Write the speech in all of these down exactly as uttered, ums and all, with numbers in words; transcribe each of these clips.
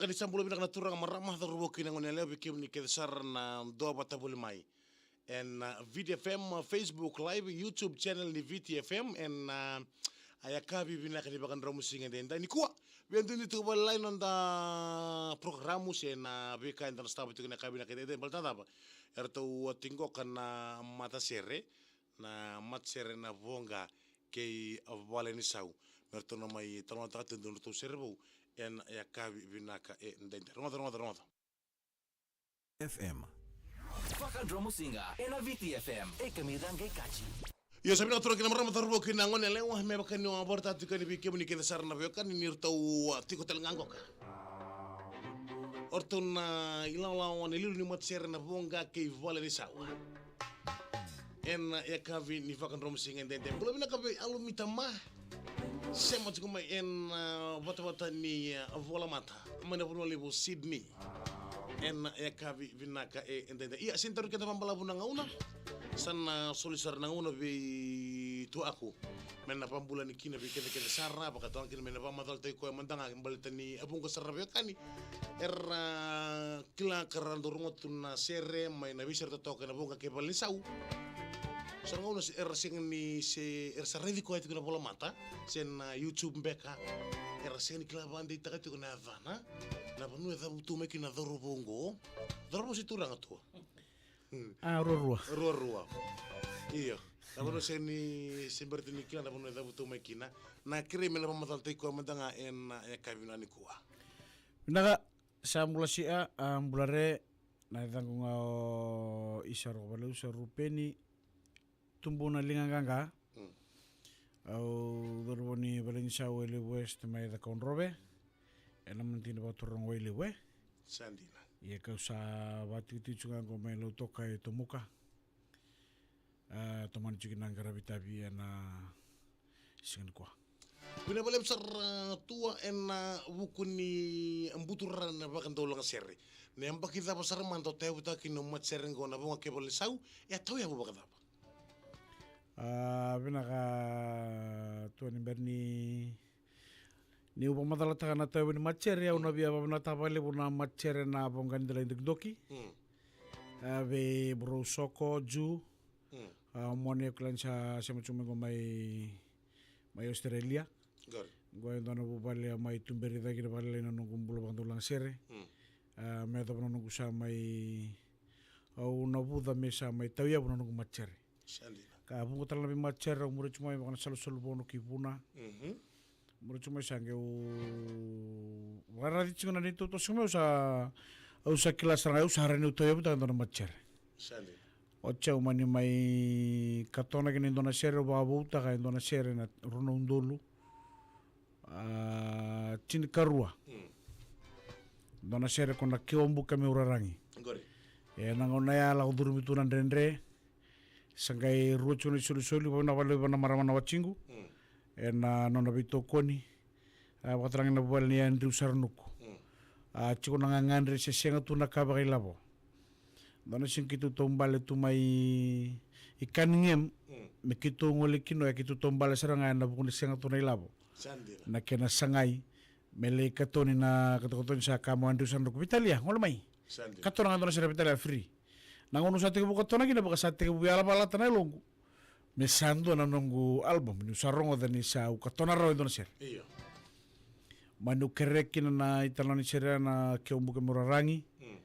Ka ni sa bula vinaka na turaga, marama, cauravou kei na gone yalewa, vei kemuni kece sara na dua vata voli mai ena, a, Viti F M, a, Facebook Live, YouTube channel ni Viti F M, ena, a, a yakavi vinaka ni vakadromu siga edaidai nikua. Via duidui tiko vakalailai na noda porokaramu se na veika eda na sotava tiko ena yakavi vinaka edaidai, baleta na cava? Eratou a tiko qoka na matasere, na matasere na Voqa kei Valenisau. Me ratou na mai talanoataka tiko e dua na nodratou sere vou ena yakavi vinaka edaidai. Rogoca, rogoca, rogoca. F M. Vakadromusiga ena Viti F M. E kamida qai kaji. Io, sa vinaka turaga kei na marama, cauravou kei na gone yalewa, me vaka niu a vakaraitaka tiko yani vei kemuni kece sara na veiwekani ni ratou a tiko tale ga qoka. O ratou na ilawalawa ni lilo ni matasere na Voqa kei Valenisau ena yakavi ni vakadromusiga edaidai. Bula vinaka vei Alumita Ma. Sema tiko mai ena, a, vatavata ni, a, volamata mai na vanua levu o Sydney ena yakavi vinaka edaidai. Ia, sega ni tauri keda vabalavu na gauna. Sa na soli sara na gauna vei tuaku me na vabula yani kina vei keda kece sara, vakatawa kina me na vamacalataki koya mada ga baleta ni a vuqa sara na veiwekani era kila ka ra dau rogoca tu na sere mai na veiyasana totoka ena Voqa kei Valenisau. Sa na gauna se, era sega ni se, era sa raici koya tiko na volamata se na YouTube beka. Era sega ni kila vakadeitaka tiko na yacana, na vanua e cavutu mai kina na cauravou oqo. Cauravou se turaga tu? Hmm. A, ruarua. Ruarua. Io. Na vanua sega ni se bera tu ni kila na vanua e cavutu mai kina. Na kerei me na vamacalataki koya mada ga ena, a, yakavi nikua. Vinaka. Sa bula sia, a, bula re, na yacaqu ga o Isa Rokovaleusa Rupeni, tubu na liga qaqa. Mm. Au cauravou ni Valenisau, Wailevu West mai Cakaudrove, ena madina vakaturaga o Wailevu, e? Sa dina. Ia kau sa vakatikotiko tu ga qo mai Lautoka e Tomuka. A, tomani tiko na qaravi tavi ena siga nikua. Vinaka vakalevu sara, a, Tua, ena vuku ni buturara na vakadaulagasere. Na yabaki cava sara mada o tauyavutaka kina na matasere qo na Voqa kei Valenisau, e a tauyavu vakacava? A, vinaka Tua, ni bera ni niu vakamacalataka na tauyavu ni matasere, au na via vakavinavinakataka vakalevu na matasere na Voqa ni Delai Dokidoki. Mm. A, vei Bro Soko, Ju. Mm. A, o Mone, au kila ni sa sema tu mai qo mai, mai Australia. Qori. Qo e dua na vuvale a mai tuberi cake kina vakalailai na noqu bula vakadaulagasere. Mm. A, me yacova na noqu sa mai, au navuca me sa mai tauyavu na noqu matasere. Sa dina. Ka vuqa tale na veimatasere au muria tu mai, vaka na Salusalu, Vono kei Vuna. Mhm. Muria tu mai sa qai au vakaraici tiko na neitou toso mai, au sa, au sa kila sara ga, au sa rawa niu tauyavutaka e dua na matasere. Sa dina. Oti au mani mai katona kina e dua na sere, au vakavoutaka e dua na sere na rua na udolu, a, tinikarua. Mm. Dua na sere ko na Ke O Buka Meu Raragi. Qori. Ena gauna ya lako curumi tu na dredre. Sa qai rua tiko na isolisoli, vakavinavinaka vakalevu vua na marama na watiqu. Mm. Ena nona veitokoni. A, vakatara ga na vuvale nei Andrew Saranuku. Mm. A, tiko na gagadre se sega tu na ka vakailavo. Dua na siga keitou taubale tu mai i Cunningham. Mm. Me keitou gole kina, e keitou taubale sara ga ena vuku ni sega tu na ilavo. Sa dina. Na kena sagai me lai katoni na katokatoni, sa kaya mai o Andrew Saranuku, Vitalia, gole mai. Sa dina. Katona ga dua na sere, Vitalia, free. Na gauna au sa tekivu katona kina, vaka sa tekivu yalavalata na yaloqu me sa dua na noqu album, niu sa rogoca ni sa, au katona rawa e dua na sere. Io. Mani au kerea kina na italanoa ni sere ya na Ke O Buka Meu Raragi. Mm.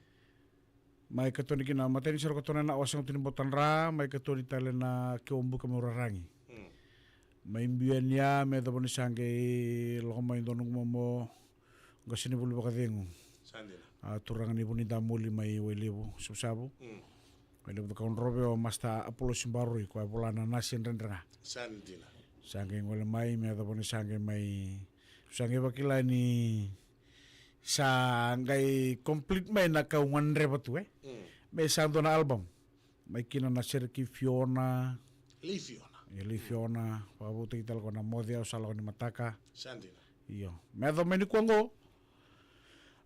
Mai katoni kina, matai ni sere au katona na, au a sega tu ni botadra, mai katoni tale na Ke O Buka Meu Raragi. Mm. Mai biu yani ya, me yacova ni sa qai lako mai e dua noqu momo, qasenivuli vakacegu. Sa dina. A, turaga ni Vunidamoli mai Wailevu, Savusavu. Mm. Wailevu Cakaudrove, o Master Apolosi Baroi, koya e vola na Nasi Dredre Ga. Sa dina. Sa qai gole mai, me yacova ni sa qai mai, sa qai vakila ni sa qai complete mai na ka au gadreva tu, e? Mm. Me sa dua na album. Mai kina na sere kei Fiona. Lei Fiona. E, Lei Fiona. Vakavoutaki tale ko na Moce, Au Sa Lako Nimataka. Sa dina. Io. Me yacova mai nikua qo,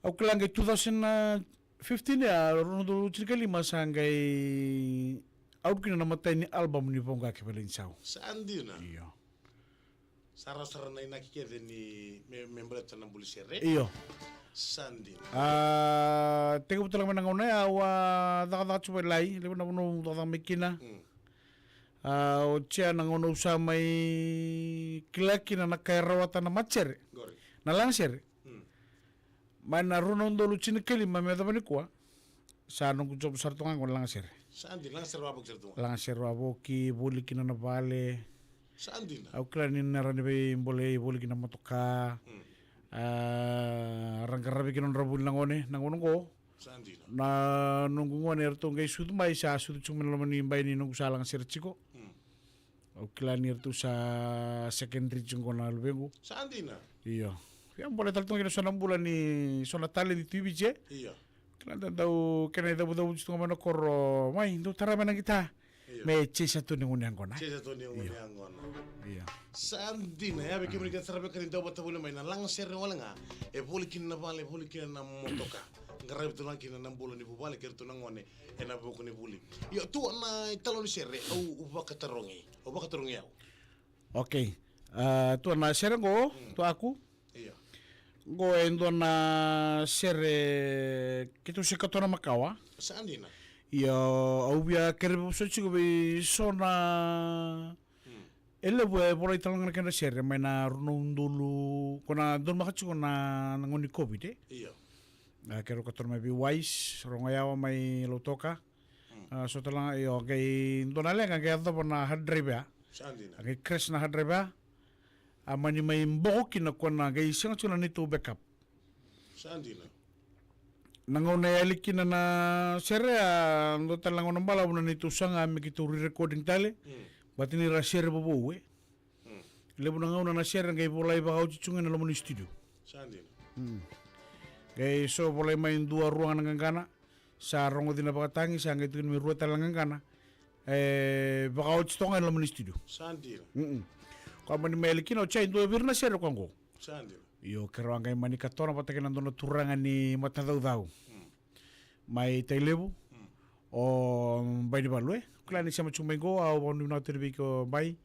au kila qai two thousand fifteen, a, rua na udolu tinikalima, sa qai out kina na matai ni album ni Voqa kei Valenisau. Sa dina. Io. Sa rawa sara na inaki kece ni me, me baleta na buli sere. Io. Sa dina. A, tekivu tale ga mai na gauna ya au a cakacaka tiko mai lai, levu na vanua au cakacaka mai kina. Mm. A, oti ya na gauna au sa mai kila kina na ka e rawata na matasere. Qori. Na lagasere. Mm. Mai na rua na udolu tinikalima me yacova nikua. Sa noqu job sara toka ga qo na lagasere. Sa dina, lagasere wavoki sara tu ga. Lagasere wavoki, voli kina na vale. Sa dina. Au kila ni na rawa ni veibolei, voli kina motoka. Mm. A, ra qaravi kina nodra vuli na gone, na gauna qo. Sa dina. Na noqu gone eratou qai sucu mai, sa sucu tiko mai na loma ni bai ni noqu sa lagasere tiko. Mm. Au kila ni ratou sa secondary tiko qo na luvequ. Sa dina. Io. Ia bole tale tu ga kina so na bula ni so na taledi tu i Viti, e? Io. Kila da dau kena icavucavu tiko ga mai na koro, mai, dou tara mai na qita. Io. Me chase tu ni gunu yaqona. Chase tu ni gunu yaqona. Io. Sa dina, ia vei kemuni kece sara vei kemuni dau vata voli mai na lagasere wale ga. E voli kina na vale, e voli kina na motoka. Qaravi tu ga kina na bula ni vuvale kei ratou na gone. Ena vuku ni vuli. Io, tu na italanoa ni sere, au vakatarogi. Au vakatarogi au. Okay. A, tu na sere qo, mm, tu aku. Io. Qo e dua na sere keitou se katona makawa. Sa dina. Io, au via kere vosoti tiko vei so na Mm. E levu e volai tale ga na kena sere mai na rua na udolu, ko na donumaka tiko na, na gauna ni COVID, e? Io. A, keirau katona mai vei Wise, rogo yawa mai Lautoka. Mm. A, so tale ga, io, qai dua na leqa, qai yacova na hard drive ya. Sa dina. A, qai crash na hard drive ya. A, mani mai boko kina ko na qai sega tiko na neitou backup. Sa dina. Na gauna e yali kina na sere, a dua tale na gauna balavu na neitou saga me keitou re-recording tale. Mm. Baleta ni ra sere vovou, e. Mm. Levu na gauna na sere qai volai vakaoti tu ga ena loma ni studio. Sa dina. Mm. Qai so volai mai dua rua ga na qaqana. Sa rogoci na vakatagi, sa qai tukuni me rua tale na qaqana. E vakaoti toka ga ena loma ni studio. Sa dina. Mm-mm. Koya mani mai yali kina, oti ya e dua vei ira na sere koya qo. Sa dina. Io, keirau a qai mani katona vata kei na dua na turaga ni matacaucau. Mm. Mai Tailevu. Mm. O Bai ni Valu, e. Kila ni sema tu mai qo, au vakanuinui vinaka tu vei iko Bai.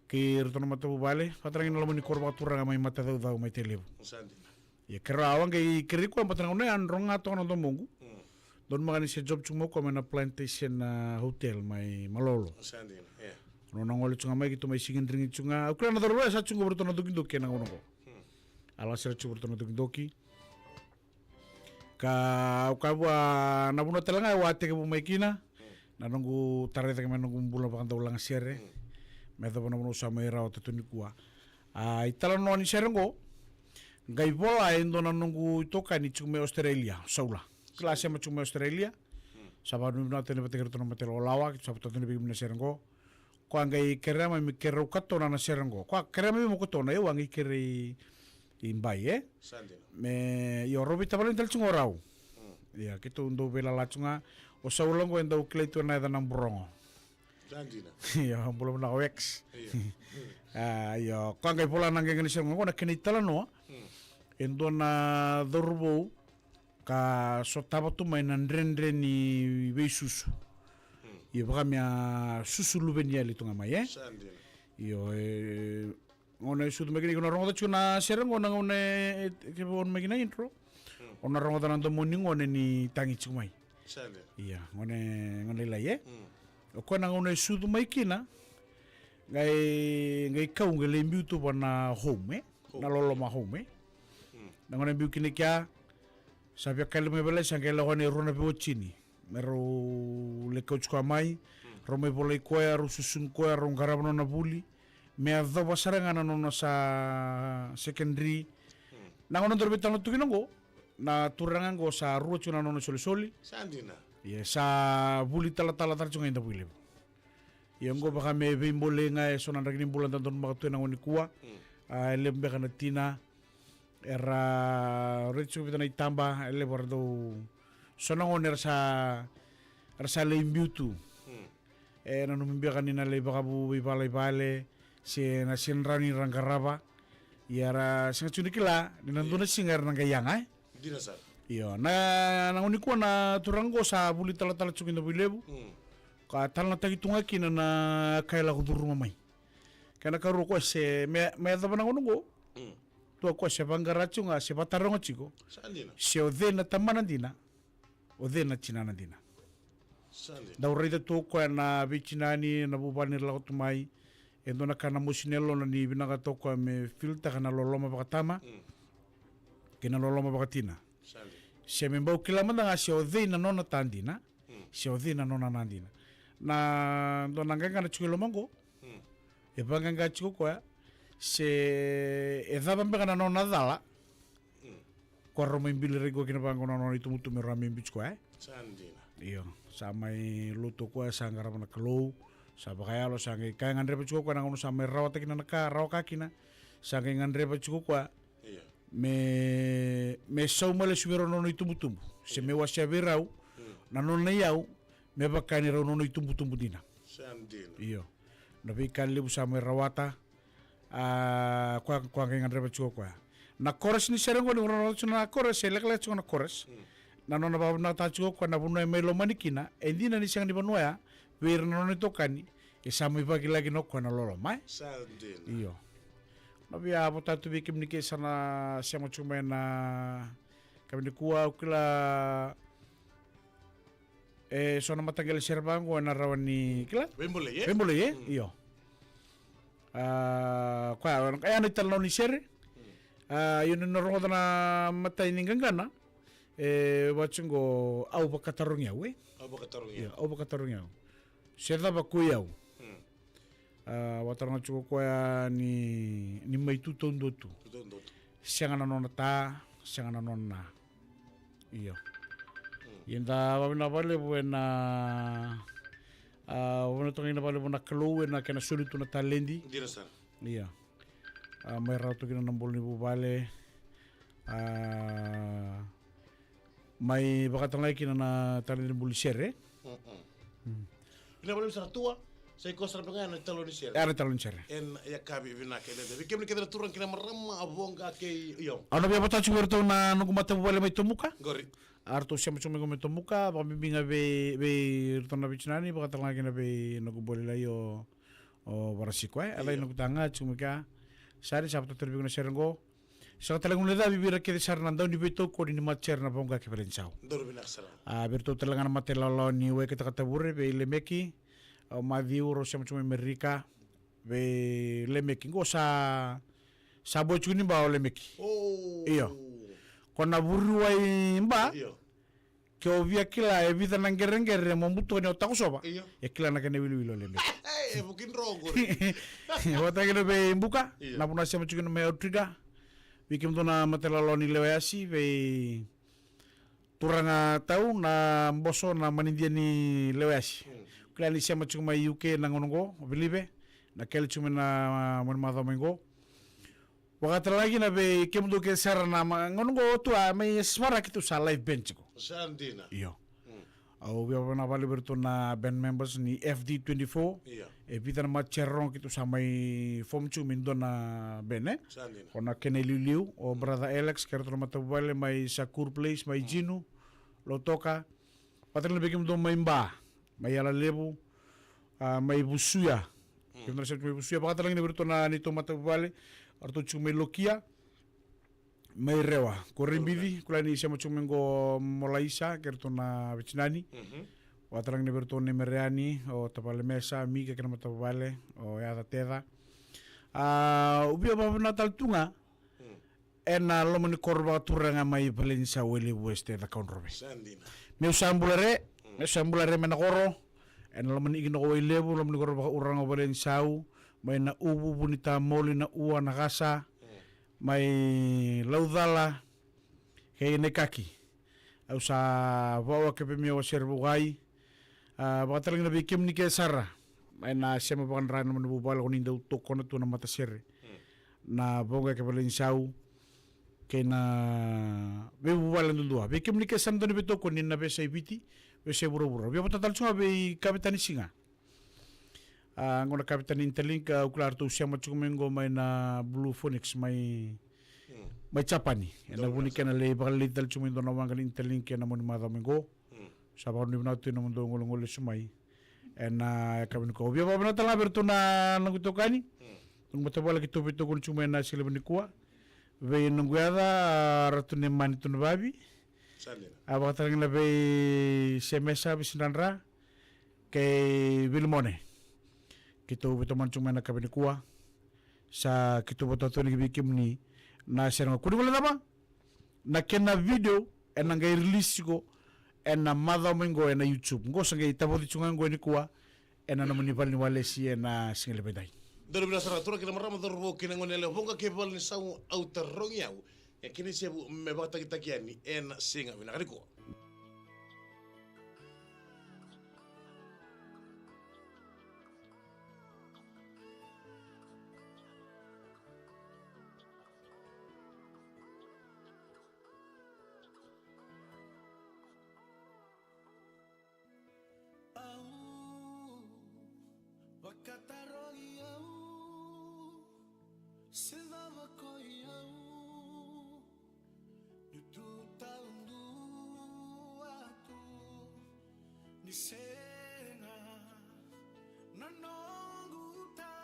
Kei iratou na matavuvale. Vata ga na loma ni koro vakaturaga mai matacaucau mai Tailevu. Sa dina. Ia, keirau a qai kerei koya baleta na gauna ya a dro ga toka na domoqu. Mm. Donumaka ni se job tu mai o koya mai na Plantation, a, Hotel mai Malolo. Sa dina, e. Nona gole tu ga mai keitou mai sigidrigi tu ga. Au kila na cauravou ya sa tu ga vei iratou na dokidoki ena gauna qo. Mm. A lako sara tu vei iratou na dokidoki. Ka au kaya vua na vanua tale ga au a tekivu mai kina. Mm. Na noqu tarai cake mai na noqu bula vakadaulagasere. Mm. Me yacova na vanua au sa mai rawata tu nikua. A, italanoa ni sere qo, qai vola e dua na noqu itokani tiko mai Australia, Saula. Kila sema tiko mai Australia. Mm. Sa vakanuinui vinaka tu yani vata kei iratou na matailoa lawa, keitou sa vata tu yani vei kemuni na sere qo. Koya qai kerea mai me keirau katona na sere qo. Koya kerea mai meu katona, au a qai kerei i Bai, e? Sa dina. Me, io, rau veitavaleni tale tiko ga o rau. Mm. Ia, keitou dau veilala tiko ga. O Saula qo e dau kilai tu ena yaca na Burogo. Sa dina. Io, bula vinaka o X. Io. A, io, koya qai vola na qeqe ni sere qo, na kena italanoa. Mm. E dua na cauravou ka sotava tu mai na dredre ni veisusu. Mm. Io, vaka me a susu luveniyali tu ga mai, e? Sa dina. Io, e, gauna e sucu mai kina, iko na rogoca tiko na sere qo na gauna e, e, ke vou mai kina intro. Mm. O na rogoca na domo ni gone ni tagi tiko mai. Sa dina. Ia, gone, gone lailai, e? Mm. O koya na gauna e sucu mai kina, qai, qai kau qai lai biu tu va na home, e? Home. Na loloma home, e? Mm. Na gauna e biu kina kea, sa via kali mai vale, sa qai lako yani e rua na veiwatini. Me rau lai kauti koya mai, mm, rau mai volai koya, rau susugi koya, rau qarava nona vuli. Me yacova sara ga na nona sa secondary. Mm. Na gauna daru veitalanoa tu kina qo, na turaga qo sa rua tiko na nona isolisoli. Sa dina. Ia sa vuli talatala tale tiko ga i Davuilevu. Ia qo vaka me veibolei ga e so na draki ni bula da donumaka tu ena gauna nikua. Mm. A, e levu beka na tina. Era raici tiko vica na itaba, e levu era dau. So na gone era sa, era sa lai biu tu. Mm. E nanumi beka ni na lai vakavu veivalaivale, se na sega ni rawa ni ra qarava. Ia era sega tiko ni kila ni na dua na siga era na qai yaga, e? Dina sara. Io, na, na gauna nikua na turaga qo sa vuli talatala tiko i Davuilevu. Mm. Ka talanoataki tu ga kina na ka e lako curuma mai. Kena karua o koya se me, me yacova na gauna qo. Mm. tu o koya se vaqara tiko ga, se vataroga tiko. Sa dina. Se o cei na tamana dina, o cei na tinana dina. Sa dina. Dau raica tu o koya na veitinani, na vuvale ni lako tu mai. E dua na ka na mosi na yalona ni vinakata o koya me filtaka na loloma vakatama. Mm. Kei na loloma vakatina. Sa dina. Se me bau kila mada ga se o cei na nona ta dina. Mm. Se o cei na nona na dina. Na dua na qaqana tiko i loma qo. Mm. E vaqaqa tiko koya. Se e cava beka na nona cala. Mm. Koya rau mai bili rai koya kina vaqo na nona itubutubu me rau mai biuti koya, e? Sa dina. Io, sa mai lotu o koya, sa qarava na Kalou, sa vakayalo, sa qai kaya gadreva tiko koya na gauna sa mai rawata kina na ka, rawa ka kina, sa qai gadreva tiko koya. Io. Me, me sau mai lesu vei rau na nona itubutubu. Se me wasea vei rau, mm, na nona iyau, me vaka ni rau nona itubutubu dina. Sa dina. Io. Na veika levu sa mai rawata, a, koya, koya qai gadreva tiko koya. Na chorus ni sere qo ni rawata tiko na chorus, e lekaleka tiko na chorus. Mm. Na nona vakavinakata tiko koya na vanua e mai lomani kina, e dina ni sega ni vanua ya, vei ira na nona itokani, e sa mai vakilaki na o koya na loloma, e? Sa dina. Io. Na via vota tu vei kemuni ke sa na sema tiko mai na ka vei nikua, au kila, e so na mataqali sere vaqo ena rawa ni kila. Veibolei, e? Veibolei, e? Mm. Io. A, koya, e, ya na italanoa ni sere. Mm. A, io, ni na rogoca na matai ni qaqana. E, vaka tiko qo, au vakatarogi au, e? Au vakatarogi au. Io, au vakatarogi au. Se cava ko i au. Mm. A, vakataroga tiko koya ni, ni mai tu taudua tu. Tu taudua tu. Sega na nona ta, sega na nona na. Io. Mm. Ia da vakavinaka vakalevu ena, a, vakavinaka toka kina vakalevu na Kalou ena kena soli tu na taledi. Dina sara. Io. A, mai rawa tu kina na bula ni vuvale. A, mai vakatalaga kina na taledi buli sere. Mm-mm. Mm. Vinaka vakalevu sara Tua, sa i koya sara beka ga na italanoa ni sere. E, na italanoa ni sere. Ena yakavi vinaka ena, vei kemuni kece na turaga kei na marama, a Voqa kei, io. Au na via vota tiko vei iratou na noqu matavuvale mai Tomuka. Qori. A ratou sema tiko mai qo mai Tomuka, vakabibi ga vei, vei iratou na veitinani, vakatalaga kina vei noqu boli lai o, o Varasiko, e. A lai noqu taga tiko mai kea. Sa ni sa vota tale vei iko na sere qo. Sa ka tale ga ni cavi vei ira kece sara na dau ni veitokoni ni matasere na Voqa kei Valenisau. Dau ni vinaka sara. A, vei iratou tale ga na matailawalawa ni Waikatakatavure, vei Lemeki, o Maciu, rau sema tiko mai Merika, vei Lemeki. Qo sa, sa boy tiko ni ba o Lemeki. O. Io. Ko na vuriwai ba. Io. Ke o via kila e vica na qereqere mo butuka ni o takosova. Io. E kila na kena iwiliwili o Lemeki. E vuki drogo. Vakataki na vei Buka. Io. Na vuna sema tiko kina mai Outrigger. Vei kemudou na matailawalawa ni Leweyasi, vei turaga tau na boso na manidia ni Leweyasi. Mm. Kila ni sema tiko mai U K na gauna qo, Vilive. Na kele tiko mai na mani macawa mai qo. Vakatalaga kina vei kemudou kece sara na ma-, gauna qo Tua mai Sivara keitou sa live band tiko. Sa dina. Io. Mm. Au via vakavinavinaka vakalevu vei iratou na band members ni F D twenty-four. Io. E vica na matasere rogo keitou sa mai form tiko me dua na band, e? Sa dina. Ko na kena iliuliu, o brother Alex, kei iratou na matavuvale mai Sakur Place, mai Jinu, Lautoka. Vakatalaga vei kemudou mai Ba, mai Yalalevu, a, mai Vusuya. Mm. Kemudou na sema tiko mai Vusuya, vakatalaga kina vei iratou na neitou matavuvale, o ratou tiko mai Lokia, mai Rewa. Ko Rebici, kila ni sema tiko mai qo Molaisa, kei iratou na veitinani. Mhm. Vakatalaga kina vei iratou na Mereani, o tavale Mesa, Mika kei na matavuvale, o Yaca Teca. A, au via vakavinavinaka tale tu ga, mm, ena loma ni koro vakaturaga mai Valenisau, Wailevu West, e Cakaudrove. Sa dina. Meu sa bula re, mm, meu sa bula re mai na koro, ena loma ni ikina ko Wailevu, loma ni koro vakauraga o Valenisau, mai na Uvu, Vunitamoli, na Ua, na Kasa, mm, mai Laucala, kei Naikaki. Au sa vakawaka vei Mia Wasere Vukai. A, vakatalaga kina vei kemuni kece sara. Mai na sema vakadra ena nomuni vuvale ko ni dau tokona tu na matasere. Mm. Na Voqa kei Valenisau. Kei na veivuvale duadua. Vei kemuni kece sara na dau ni veitokoni na veiyasai Viti, veiyasai vuravura. Via vota tale tu ga vei Kavetani Siga. A, qo na Kavetani Interlink, a, au kila ratou sema tiko mai qo mai na Blue Phoenix mai, mm, mai Japani. Ena vu ni kena lai vakaleleci tale tiko mai dua na waqa ni Interlink ena mua ni macawa mai qo. Mm. Sa vakanuinui vinaka tu ena nomudou golegole lesu mai. Ena yakavi nikua. Au via vakavinavinaka tale ga vei iratou na noqu itokani. Mm. Noqu matavuvale keitou veitokoni tiko mai ena siga levu nikua. Vei noqu yaca, a, Ratu Nemani Tunuvavi. Sa dina. A, vakatalega vei Semesa Visidradra kei Vilimone. Keitou veitomani tiko mai na yakavi nikua. Sa keitou vota tu yani vei kemuni na sere ga. Kua ni guilecava, na kena video ena qai release tiko ena macawa mai qo ena YouTube. Qo sa qai tavoci tiko ga qo nikua ena nomuni vale ni walesi ena siga levu edai. Donu vinaka sara, turaga kei na marama, cauravou kei na goneyalewa, vuqa kei vale ni sau, au tarogi au e kena isevu me vakatagitaki yani ena siga vinaka nikua. Au vakatarogi au, se cava ko i au, niu tu taudua tu, ni sega na noqu ta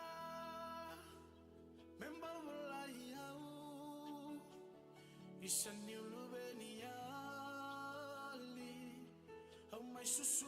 me bau volai au. Isa niu luve ni yali, au mai susu